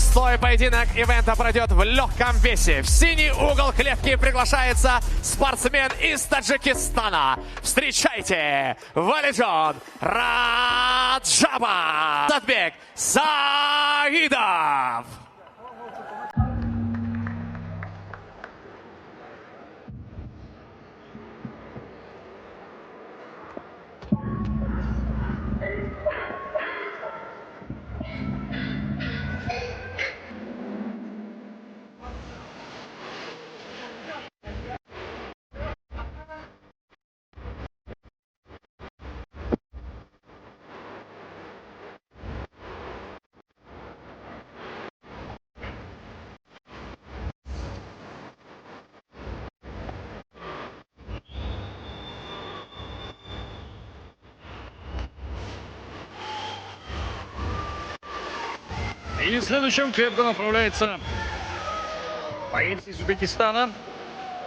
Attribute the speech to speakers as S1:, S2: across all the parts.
S1: Шестой поединок ивента пройдет в легком весе. В синий угол клетки приглашается спортсмен из Таджикистана. Встречайте, Валиджон Раджабов. Асадбек Саидов.
S2: И следующим в клетку направляется боец из Узбекистана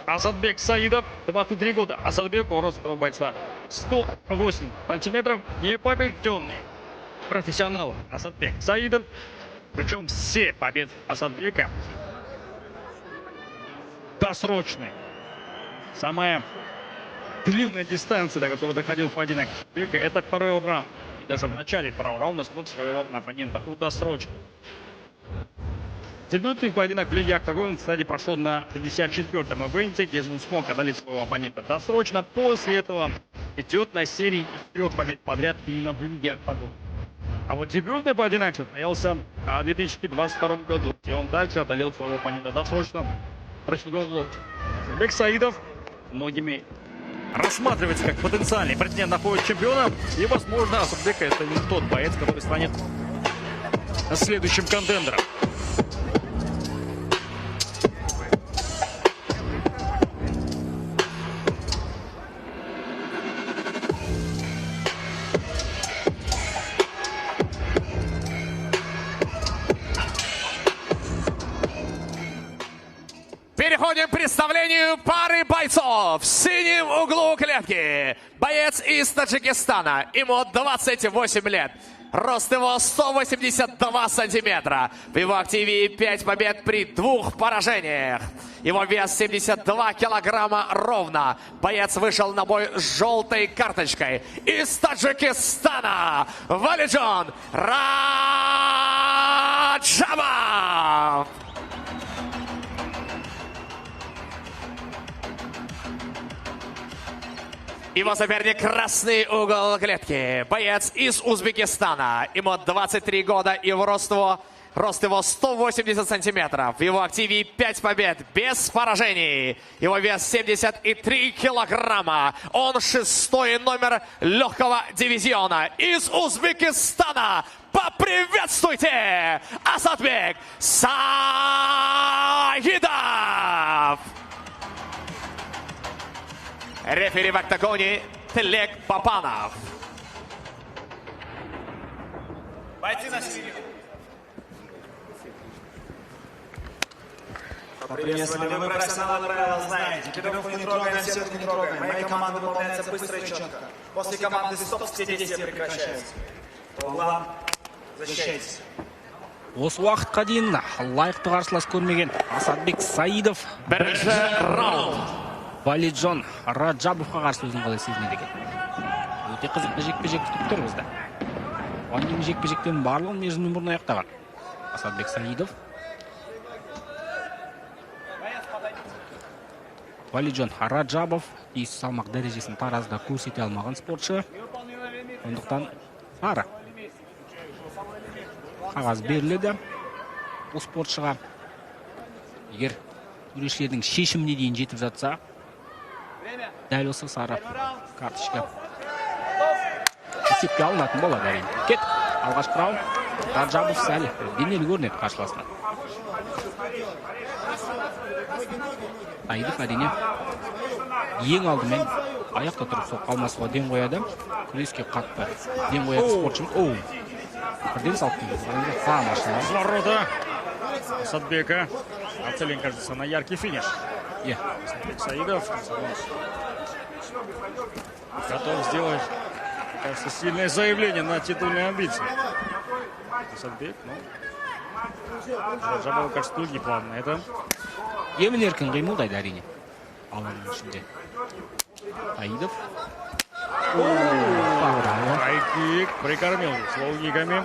S2: Асадбек Саидов, 23 года. Асадбек, рост этого бойца 108 сантиметров, непобежденный профессионал Асадбек Саидов. Причем все победы Асадбека досрочные. Самая длинная дистанция, до которой доходил поединок Асадбека, это второй раунд. И даже в начале второго раунда смог своего оппонента досрочно. Дебютный поединок в Лиге Октагон, кстати, прошел на 54-м ивенте, где он смог одолеть своего оппонента досрочно. После этого идет на серии из трех побед подряд именно в Лиге Октагон. А вот дебютный поединок состоялся в 2022 году, где он также одолел своего оппонента досрочно. Бек Саидов многими рассматривается как потенциальный претендент на пояс чемпиона. И, возможно, Асадбек это не тот боец, который станет следующим контендером.
S1: Переходим к представлению пары бойцов. В синем углу клетки боец из Таджикистана. Ему 28 лет. Рост его 182 сантиметра. В его активе 5 побед при 2 поражениях. Его вес 72 килограмма ровно. Боец вышел на бой с желтой карточкой. Из Таджикистана Валиджон Раджабов. Его соперник — красный угол клетки. Боец из Узбекистана. Ему 23 года и рост его 180 сантиметров. В его активе 5 побед без поражений. Его вес 73 килограмма. Он шестой номер легкого дивизиона из Узбекистана. Поприветствуйте, Асадбек Саидов! Рефери в октагоне Телек Папанов.
S3: Бойцы на середину. Поприветствовали, вы профессионалы правила знаете. Экипировку не трогаем, сетку не трогаем. Мои команды выполняются быстро и четко. После команды стоп все действия прекращаются. По углам защищайтесь.
S4: Осы уақытқа дейін лайықты қарсылас көрмеген Асадбек Саидов
S1: Бірінші раунд.
S4: Валиджон Раджабовқа қарсы өзін қалай сезінеді екен? Өте қызықты жекпе жек күтіп тұр бізді. Бұған дейінгі жекпе жектердің барлығын мерзімінен бұрын аяқтаған Асадбек Саидов. Валиджон Раджабов тиісті салмақ дәрежесін таразыда көрсете алмаған спортшы, сондықтан сары қағаз беріледі бұл спортшыға. Егер төрешілердің шешіміне дейін жетіп жатса, дәл осы сары карточка есепке алынатын болады, әрине. Кеттік, алғашқы раунд. Раджабов сәл денелі көрінеді қарсыласынан. Саидов, әрине, ең алдымен аяқта тұрып соққы алмасуға ден қояды. Күреске қатты ден қоятын спортшы. Оу, бірден салып келді. Тамаша.
S2: Ворота Асадбека. Нацелен, кажется, на яркий финиш.
S4: Иә.
S2: Асадбек Саидов готов сделать, кажется, сильное заявление на титульные амбиции. Асадбек, ну, Раджабова, кажется, другие планы на это.
S4: Емін еркін қимылдайды, әрине, алаңның ішінде Саидов. Тағы да ауа.
S2: Хайкик прикормил здесь лоу-киками.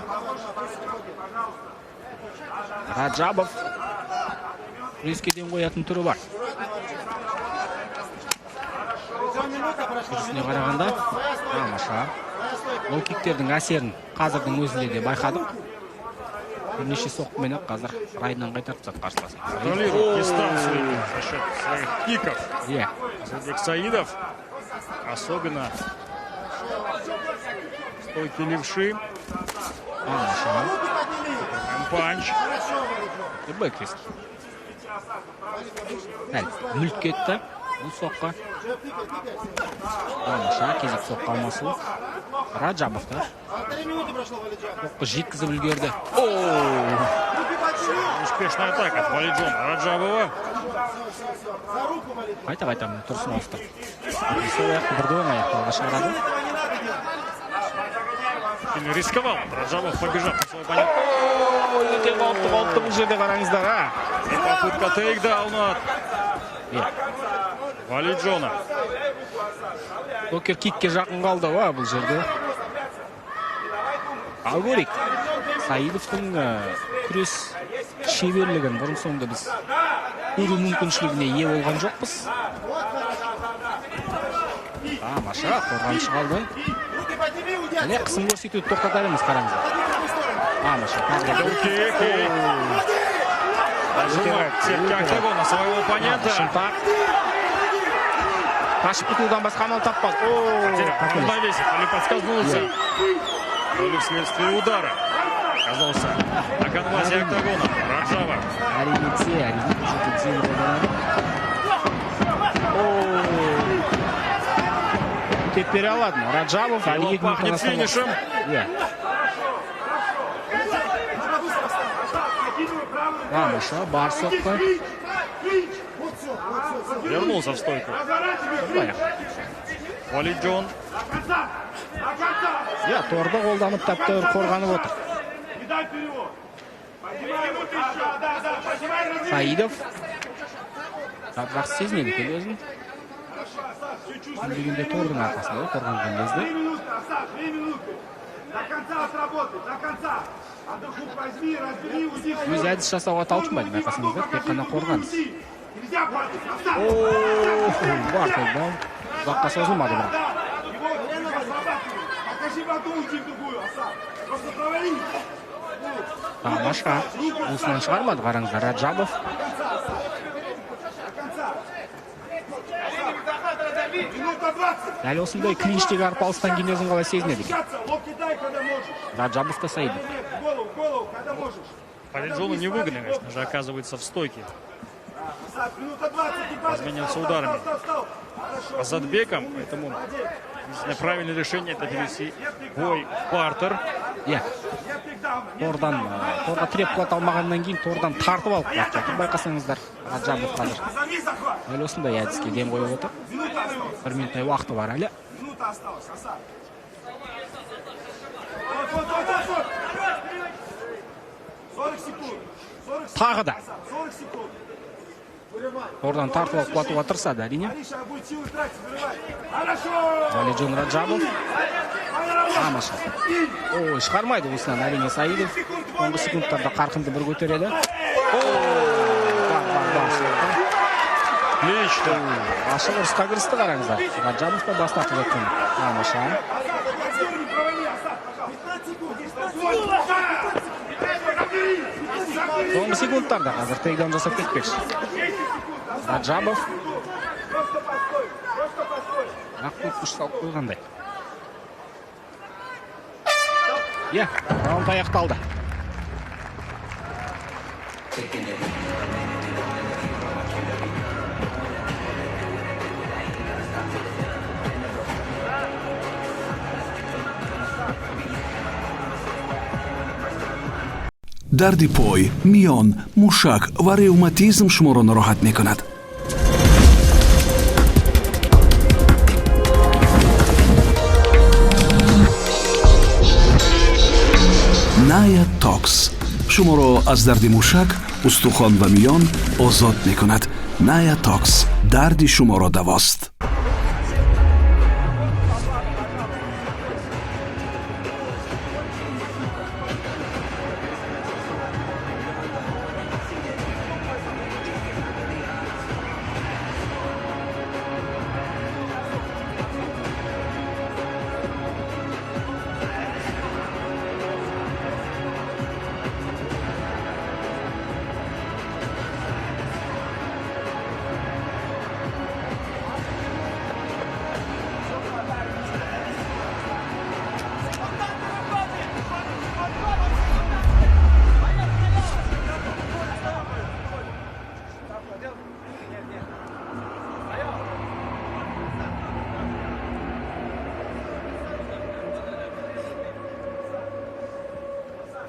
S4: Раджабов күреске ден қоятын түрі бар. Жүрісіне қарағанда, тамаша. Лоу-киктердің әсерін қазірдің өзінде де байқадық. Бірнеше соққымен ақ қазір райынан қайтарып тастады қарсыласын.
S2: Контролирует дистанцию именно за счет своих киков.
S4: Иә.
S2: Асадбек Саидов. Особенно стойки левши.
S4: Тамаша.
S2: Панч.
S4: Бэкфист. Сәл мүлт кетті бұл соққы. Тамаша, кезек соққы алмасу. Раджабов та соққы жеткізіп үлгерді.
S2: Успешная атака от Валиджона Раджабова.
S4: Қайта қайта тұрысын ауыстырды. Сол аяқты бірде оң аяқты алға шығарады.
S2: Сильно рисковал Раджабов, побежав на своего оппонента.
S4: Өте қауіпті, қауіпті бұл жерде, қараңыздар, а.
S2: И попытка тейкдауна от
S4: Иә.
S2: Валиджона.
S4: Локер кикке жақын қалды ва бұл жерде. Ал көрейік. Саидовтың күрес шеберлігін бұрын соңды біз көру мүмкіншілігіне ие болған жоқпыз. Тамаша, қорғаншы қалды. Және қысым көрсетуді тоқтатар емес, қараңыздар. Тамаша, тағы да.
S2: Лоу-кик и дожимает сетки октагона своего оппонента.
S4: Шынтақ. Қашып құтылудан басқа амал таппады. О,
S2: Потерял
S4: қателес.
S2: равновесие, то ли подскользнулся, то ли вследствие удара оказался на канвасе октагона Раджабов.
S4: Әрине, тізе, әрине, бұл жерде тізені қолданады. О, төтеп бере алады ма Раджабов әлі
S2: Дело
S4: 2 минуттан
S2: пахнет
S4: астам уақыт.
S2: финишем.
S4: Иә. Тамаша, бар соққы.
S2: Вернулся в стойку.
S4: Аяқ.
S2: Валиджон.
S4: Иә, торды қолданып, тәп-тәуір қорғанып отыр. Саидов жап жақсы сезінеді екен өзін. Кем дегенде тордың арқасында қорғанған кезде.
S5: До конца отработай, до конца. Андерхук возьми, разбери, уйди.
S4: Өзі әдіс жасауға талпынбайды, байқасаңыздар, тек қана қорғаныс.
S5: Нельзя падать.
S4: О, бар тейкдаун ұзаққа созылмады бірақ.
S5: Его покажи в одну, уйди в другую, Асад. Просто провали.
S4: Тамаша, уысынан шығармады, қараңыздар, Раджабов.
S5: До конца. Минута 20.
S4: Дәл осындай клинчтегі арпалыстан кейін өзін қалай сезінеді екен?
S5: Защищаться, локти дай, когда можешь.
S4: Раджабов та Саидов.
S5: Нет, в голову, в голову, когда можешь.
S2: Валиджону невыгодно, конечно же, оказывается в стойке.
S5: Асад, минута 20, не падай.
S2: Разменялся
S5: Встал,
S2: ударами.
S5: встал, встал, встал. Хорошо.
S2: Азатбеком, поэтому единственное правильное решение — это перевести бой в партер.
S4: Иә.
S5: Нет тейкдауна, нет
S4: Тордан торға тіреп құлата алмағаннан кейін тордан тартып алып құлап жатыр, байқасаңыздар, Раджабов қазір.
S5: Назови захват.
S4: Дәл осындай әдіске ден қойып отыр.
S5: Минута осталась.
S4: 1 минуттай уақыты бар әлі.
S5: Минута осталась, Асад. Вот, вот, вот, вот, вот. 40 секунд. 40 секунд.
S4: Тағы да.
S5: Асад, 40 секунд.
S4: Тордан тартып алып құлатуға тырысады, әрине.
S5: Ариша будет силы тратить, вырывай. Хорошо!
S4: Валиджон Раджабов. Тамаша. Ой, шығармайды осынан, әрине, Саидов. Соңғы секундтарда қарқынды бір көтереді. Бар, бар, бар соққы.
S2: Отлично.
S4: Ашық ұрысқа кірісті, қараңыздар. Раджабов та бас тартып жатқан. Тамаша.
S5: Разверни, провали, Асад, пожалуйста. 15 секунд. 15 секунд.
S4: Соңғы секундтарда қазір тейкдаун жасап кетпекші Раджабов.
S5: Просто постой, просто постой.
S4: Бірақ көп күш салып қойғандай. Иә, раунд аяқталды.
S6: Дарди пой, миён, мушак ва ревматизм шуморо нороҳат мекунад. Ная Токс. Шуморо аз дарди мушак, устухон ва миён озод мекунад. Наятокс дарди шуморо давост.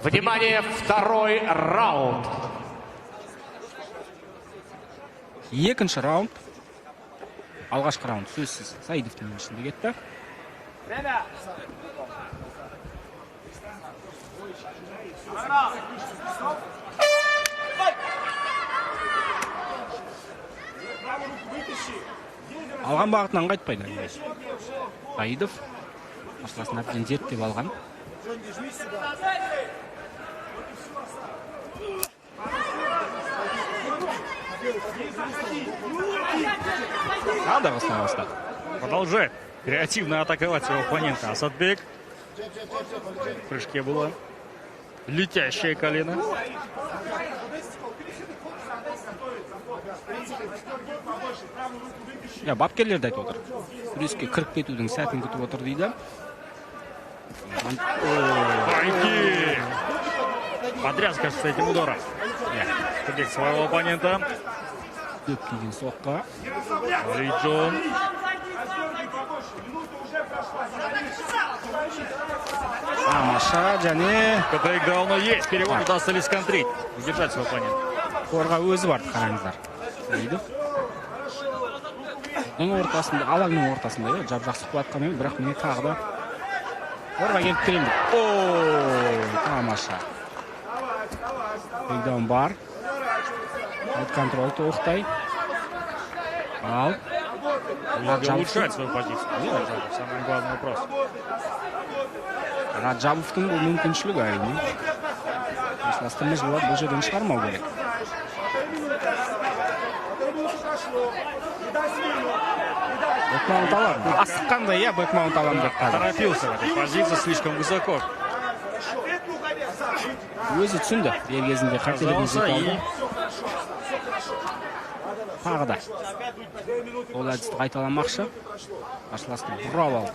S1: Внимание, второй раунд.
S4: Екінші раунд. Алғашқы раунд сөзсіз Саидовтың еншісінде кетті.
S5: Время.
S4: Алған бағытынан қайтпайды Саидов. Қарсыласын әбден зерттеп алған. Тағы да қысыла бастады.
S2: Продолжает креативно атаковать своего оппонента Асадбек. В прыжке было летящее колено.
S4: Иә, бапкерлер де айтып отыр, күреске кіріп кетудің сәтін күтіп отыр дейді.
S2: Байки! Потряс, кажется, этим ударом.
S4: Иә.
S2: Асадбек своего оппонента.
S4: Дөп тиген соққы.
S2: Валиджон.
S4: Тамаша және
S2: Тейкдауна есть. Перевод удастся ли сконтрить? Удержать своего оппонента.
S4: Қорға өзі барды, қараңыздар. Саидов ортасында, алаңның ортасында, иә, жап жақсы құлатқанмен, бірақ міне тағы да қорға келіп тірелді. О, тамаша, тейкдаун бар, контроль толықтай ал.
S2: Надо улучшать свою позицию. Самый главный вопрос.
S4: Раджабовтың бұл мүмкіншілігі, әрине. Қарсыласты мыжғылап, бұл жерден шығармау керек. Бэкмаунт аламын. Асыққандай, иә, бэкмаунт аламын деп қазір.
S2: Торопился в этой позиции слишком высоко.
S4: Өзі түсінді. Дер кезінде қателігін
S2: Оказался
S4: жете алды.
S2: и
S4: Тағы да ол әдісті қайталамақшы. Қарсыласты бұрап алды.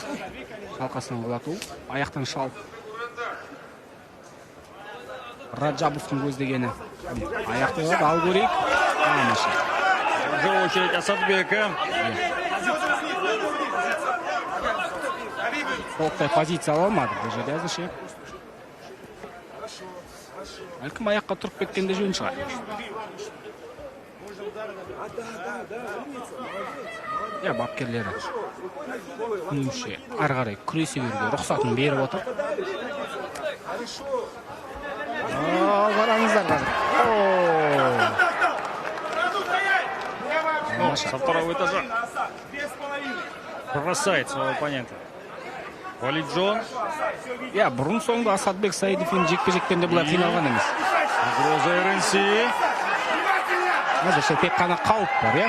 S4: Шалқасынан құлату, аяқтан шалып. Раджабовтың көздегені аяқтай алады, ал көрейік. Тамаша.
S2: Уже очередь Асадбека.
S4: Толықтай позиция ала алмады бұл жерде әзірше. Бәлкім, аяққа тұрып кеткенде жөн шығар. Иә, бапкерлері меніңше ары қарай күресе беруге рұқсатын беріп отыр. Ал қараңыздар қазір. О!
S2: Ну, со второго этажа. Бросает своего оппонента. Валиджон.
S4: Иә, бұрын соңды Асадбек Саидов енді жекпе жектерінде бұлай қиналған емес.
S2: Угроза РНС.
S4: Әзірше тек қана қауіп бар, иә,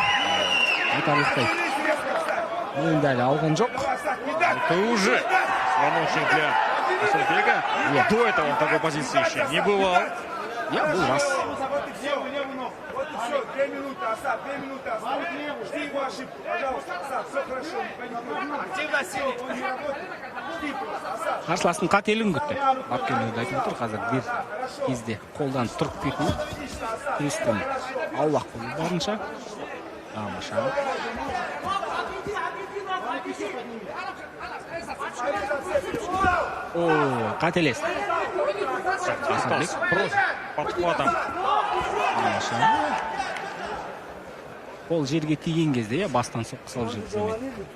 S4: айтарлықтай мойынды әлі алған жоқ.
S2: Это уже звоночек для Асадбека.
S4: Иә.
S2: До этого он в такой позиции еще не бывал.
S4: Иә, бұл рас.
S5: Вот и все, вот и все, 2 минуты, Асад, 2 минуты, Асад. Жди его ошибку, пожалуйста, Асад, все хорошо, не паникуй. Активно синий, он не работает. Жди просто, Асад.
S4: Қарсыластың қателігін күтті. Бапкерлер де айтып отыр, қазір дер кезде қолдан тұрып кету, күрестен аулақ болу барынша. Тамаша. О, қателесті Асадбек.
S2: Просто подхватом.
S4: Тамаша. Қол жерге тиген кезде, иә, бастан соққы салып жіберді тіземен.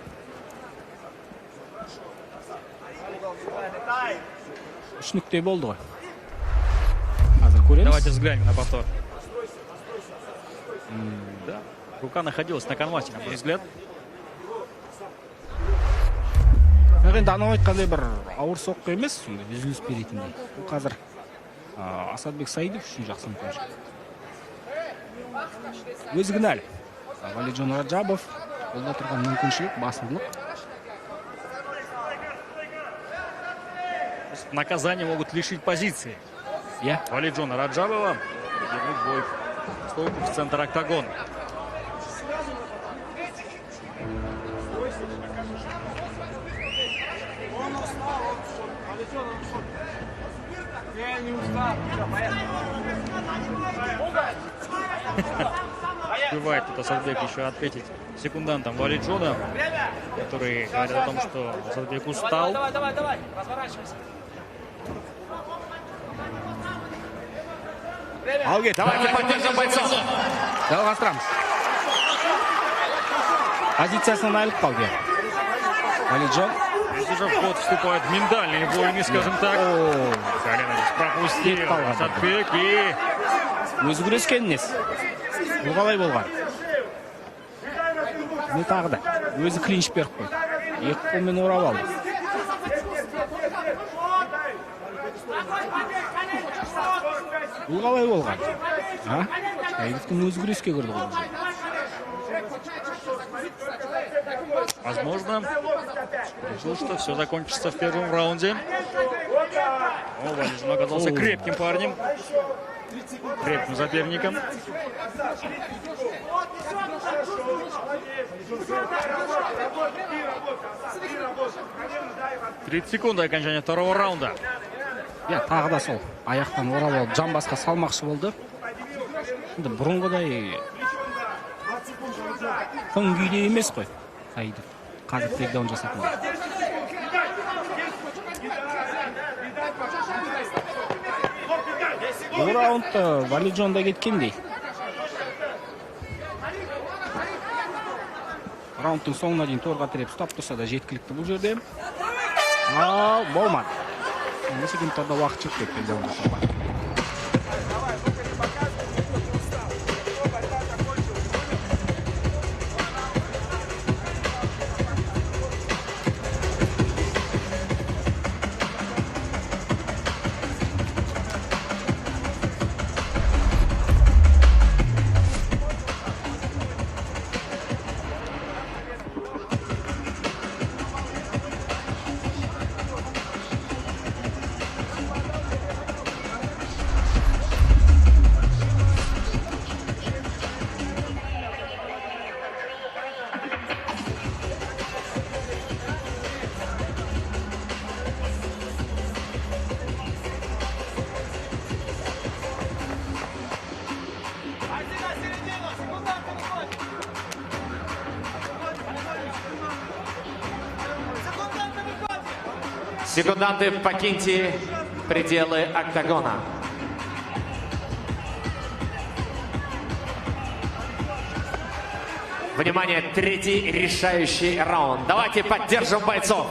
S4: Үш нүкте болды ғой қазір. Көреміз.
S2: Давайте взглянем на повтор. Да, рука находилась на канвасе, на мой взгляд.
S4: Бірақ енді анау айтқандай бір ауыр соққы емес, сондай үзіліс беретіндей. Бұл қазір Асадбек Саидов үшін жақсы мүмкіншілік. Өзі кінәлі. Валиджон Раджабов, қолда тұрған мүмкіншілік, басымдылық.
S2: Наказание могут лишить позиции.
S4: Иә.
S2: Валиджона Раджабова, вернуть бой в стойку в центр октагона.
S5: Он устал, он в шоке. Валиджон, он в шоке. Я не устал. Все, поехали.
S2: Успевает тут Асадбек еще ответить секундантам Валиджона, которые говорят о том, что Асадбек устал.
S3: Давай, давай, давай, разворачивайся.
S4: Ал кет.
S1: Давайте поддержим бойцов.
S4: Жалғастырамыз. Позициясынан айырылып қалды, иә, Валиджон.
S2: Здесь уже в ход вступают миндальные войны, скажем так.
S4: О.
S2: Колено здесь пропустил
S4: Кетіп қалған.
S2: Асадбек и
S4: Өзі күрескен несі, бұл қалай болған? Міне, тағы да өзі клинч беріп қойды, екі қолмен орап алды. Бұл қалай болған, а? Саидовтың өзі күреске кірді ғой бұл жерде.
S2: Возможно, решил, что все закончится в первом раунде. Но Валиджон оказался крепким парнем, крепким соперником. 30 секунд до окончания второго раунда.
S4: Иә, тағы да сол аяқтан орап алып, жамбасқа салмақшы болды. Енді бұрынғыдай тың күйде емес қой Саидов қазір тейкдаун жасайтын. Бұл раундта Валиджон да кеткендей. Раундтың соңына дейін торға тіреп ұстап тұрса да жеткілікті бұл жерде. Ал болмады. Соңғы секундтарда уақыт жетпеді тейкдаун жасауға.
S5: Давай, ну-ка не показывай, что ты устал. Все, борьба закончилась. Понял?
S3: На середину, секунданты выходят. Секунданты выходят.
S1: Секунданты, покиньте пределы октагона. Внимание, третий решающий раунд. Давайте поддержим бойцов.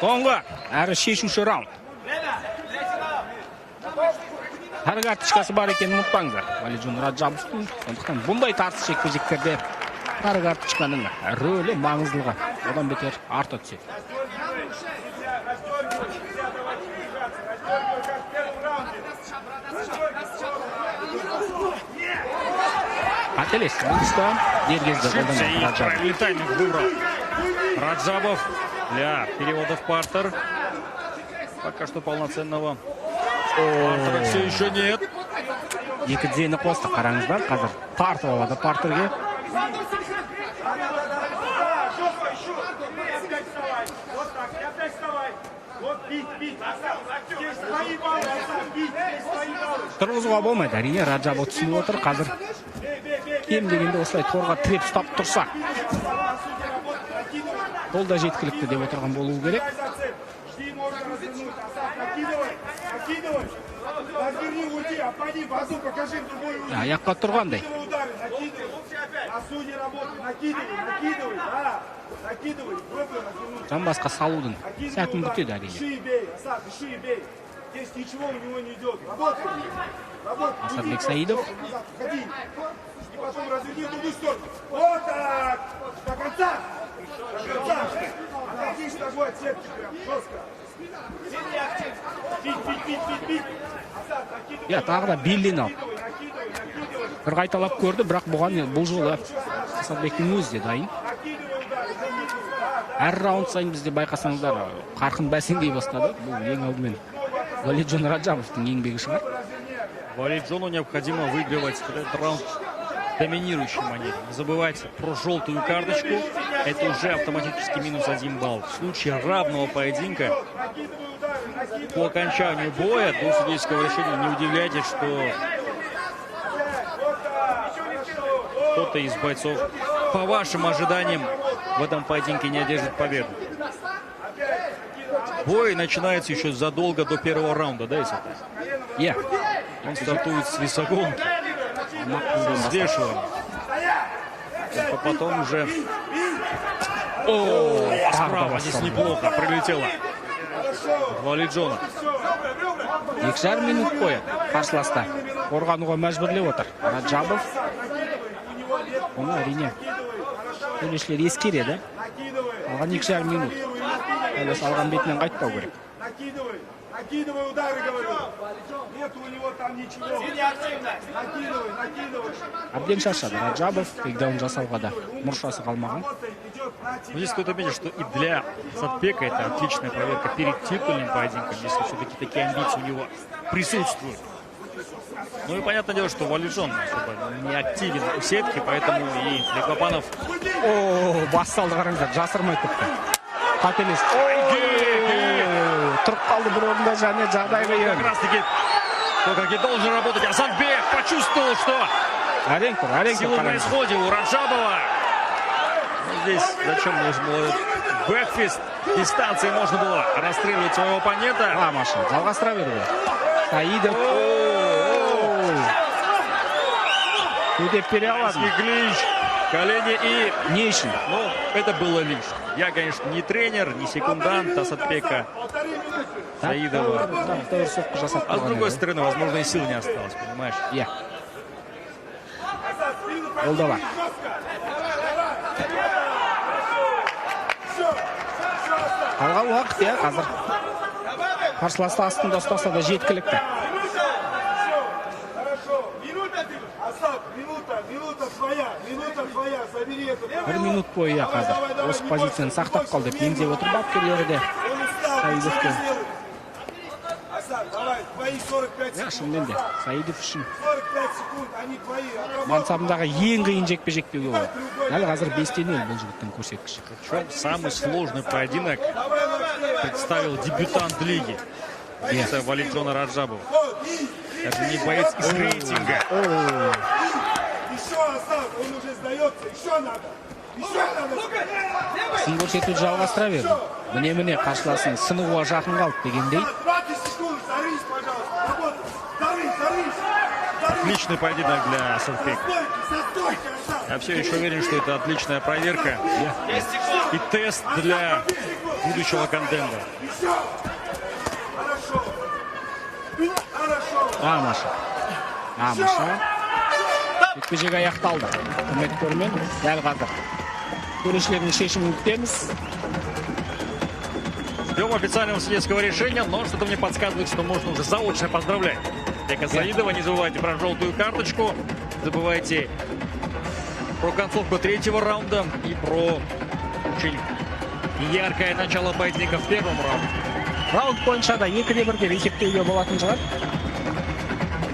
S4: Соңғы әрі шешуші раунд. Сары карточкасы бар екенін ұмытпаңыздар Валиджон Раджабовтың. Сондықтан бұндай тартыс жекпе жектерде сары карточканың рөлі, маңыздылығы одан бетер арта түседі.
S5: Нельзя раздергивать, нельзя давать держаться. Раздергивай, как в первом раунде. Раздергивай.
S4: Қателесті бұл тұста, дер кезде
S2: Ошибся
S4: қолданды
S2: и
S4: Раджабов.
S2: правильный тайминг выбрал Раджабов для перевода в партер. Пока что полноценного партера все еще нет.
S4: Екі тізені қосты, қараңыздар, қазір тартып алады партерге.
S5: Да, жопа еще. И опять вставай. Вот так, и опять вставай. Вот бить, бить. Асад, здесь твои баллы, Асад, бить, здесь твои баллы.
S4: Тұрғызуға болмайды, әрине, Раджабов түсініп отыр қазір.
S5: Бей, бей, бей.
S4: Кем дегенде осылай торға тіреп ұстап тұрса,
S5: На судья работает, накидывай.
S4: ол да жеткілікті деп отырған болуы керек.
S5: Дай зацеп. Жди, можно развернуть. Асад, накидывай, накидывай. Разверни, уйди, обмани, базу, покажи в другой уйди.
S4: Аяққа тұрғандай.
S5: Накидывай удары, накидывай. На судьи работай, накидывай, накидывай, да. Накидывай, пробуй развернуть.
S4: Жамбасқа салудың
S5: Накидывай
S4: сәтін
S5: удар.
S4: күтеді, әрине.
S5: Ищи и бей, Асад, ищи и бей. Здесь ничего у него не идет. Работай. Работай.
S4: Асадбек
S5: Уйди
S4: Саидов.
S5: просто назад, уходи. И потом разверни в другую сторону. Вот так. До конца. До конца. Отойди ногой от сетки прям жестко. Бить, бить, бить, бить, бить. Асад, накидывай.
S4: Иә, тағы да белден алды.
S5: Накидывай, накидывай, накидывай.
S4: Бір қайталап көрді, бірақ бұған бұл жолы Асадбектің өзі де дайын.
S5: Накидывай удары, накидывай. Да, да.
S4: Әр раунд сайын бізде, байқасаңыздар, қарқын бәсеңдей бастады. Бұл ең алдымен Валиджон Раджабовтың еңбегі шығар.
S2: Валиджону необходимо выигрывать этот раунд в доминирующей манере. Не забывайте про желтую карточку. Это уже автоматически минус 1 балл. В случае равного поединка
S5: Накидывай удары, накидывай.
S2: по окончанию боя до судейского решения, не удивляйтесь, что
S5: Вот так. Хорошо.
S2: кто-то из бойцов, по вашим ожиданиям, в этом поединке не одержит победу. Бой начинается еще задолго до первого раунда, да, если так?
S4: Иә.
S2: Он стартует с весогонки,
S4: Салмақ
S2: с взвешивания. Только потом уже. О,
S4: Тағы да
S2: справа здесь
S4: басталды.
S2: неплохо прилетело. Валиджона.
S4: 2,5 минут бойы қарсыласты қорғануға мәжбүрлеп отыр Раджабов. Оны, әрине, төрешілер ескереді. Қалған 2,5 минут әлі алған бетінен қайтпау керек.
S5: Накидывай, накидывай удары, говорю. Нет у него там ничего. Накидывай, накидывай.
S4: Әбден шаршады Раджабов, тейкдаун жасауға да мұршасы қалмаған.
S5: Работай, идет на тебя.
S2: Но здесь стоит отметить, что и для Асадбека это отличная проверка перед титульным поединком, если все-таки такие амбиции у него присутствуют. Ну и понятное дело, что Валиджон особо не активен у сетки, поэтому и Бекбапанов
S4: О, бас салды, қараңыздар, жасырмай тіпті қателесті. О, тұрып қалды бір орында және жағдай қиын.
S2: Как раз таки то, как и должен работать Асадбек, почувствовал, что
S4: Әрең тұр, әрең тұр,
S2: силы на
S4: қараңыздар.
S2: исходе у Раджабова. Ну, здесь зачем нужен был бэкфист? Дистанции можно было расстреливать своего оппонента.
S4: Тамаша, жалғастыра беру керек Саидов. Төтеп бере алады ма?
S2: Клинч, колени и
S4: Не үшін?
S2: Ну, это было лишнее. Я, конечно, не тренер, не секундант Асадбека
S5: Полторы минуты.
S2: Саидова.
S4: Тәуір соққы жасап
S2: А с
S4: тұрған
S2: другой
S4: еді.
S2: стороны, возможно, и сил не осталось, понимаешь?
S4: Иә.
S5: Назад, спину
S4: Ол да бар.
S5: жестко. Давай. Все, все, Асад.
S4: Қалған уақыт, иә, қазір қарсыласты астында ұстаса да жеткілікті.
S5: Минута. Все, хорошо. Минута. Асад, минута, минута твоя, минута твоя. Забери это.
S4: Бір минут бойы, иә, қазір осы позицияны сақтап қал деп меңзеп отыр бапкерлері де
S5: Он устал.
S4: Саидовке.
S5: Ничего не сделает. Асад, давай, твои 45
S4: Иә,
S5: секунд.
S4: шынымен де Саидов үшін
S5: 45 секунд, они твои. Отработай.
S4: мансабындағы ең қиын жекпе жек деуге болады. Дәл қазір 5-те 0 бұл жігіттің көрсеткіші.
S2: Причем самый сложный поединок
S5: Давай локтей.
S2: представил дебютант лиги. Это Валиджона Раджабова.
S5: Вот, и,
S2: Даже не боец из рейтинга.
S5: Еще, Асад, он уже сдается. Еще надо. Еще надо.
S4: Сын көрсетуді жалғастыра берді. Міне, міне, қарсыласының сынуға жақын қалды дегендей.
S5: 20 секунд, зарысь, пожалуйста. Работай. Зарысь, зарысь. Зарысь.
S2: Отличный поединок для Асадбека.
S5: Со стойки, со стойки, Асад.
S2: Я все еще уверен, что это отличная проверка и тест для будущего контендера.
S5: Еще. Хорошо. Хорошо.
S4: Тамаша, тамаша, жекпе жек аяқталды. Құрметті көрермен, дәл қазір төрешілердің шешімін күтеміз.
S2: Ждем официального судейского решения, но что-то мне подсказывает, что можно уже заочно поздравлять Бека Саидова. Не забывайте про желтую карточку, не забывайте про концовку третьего раунда и про очень яркое начало поединка в первом раунде.
S4: Раунд бойынша да 2-1 деп есептеуге болатын шығар.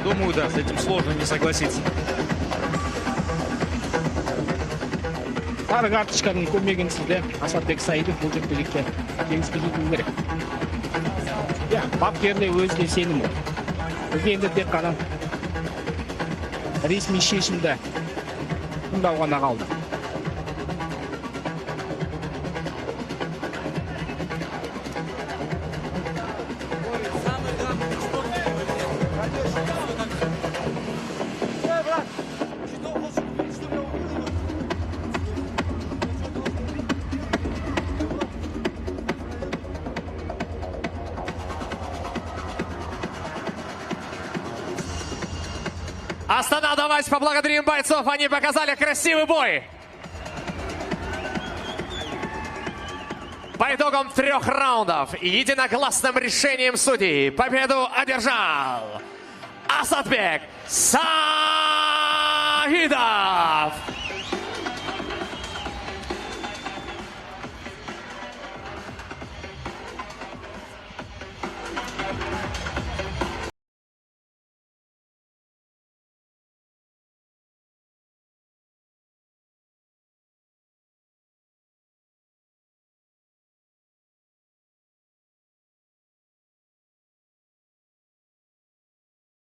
S2: Думаю, да, с этим сложно не согласиться.
S4: Сары карточканың көмегінсіз де Асадбек Саидов бұл жекпе жекте жеңіске жетуі керек. Иә, бапкерде өзіне сенім мол. Бізге енді тек қана ресми шешімді тыңдау ғана қалды.
S5: Что хочешь увидеть, что я убил его?
S1: Астана, давайте поблагодарим бойцов. Они показали красивый бой. По итогам трех раундов и единогласным решением судей победу одержал Асадбек Саидов.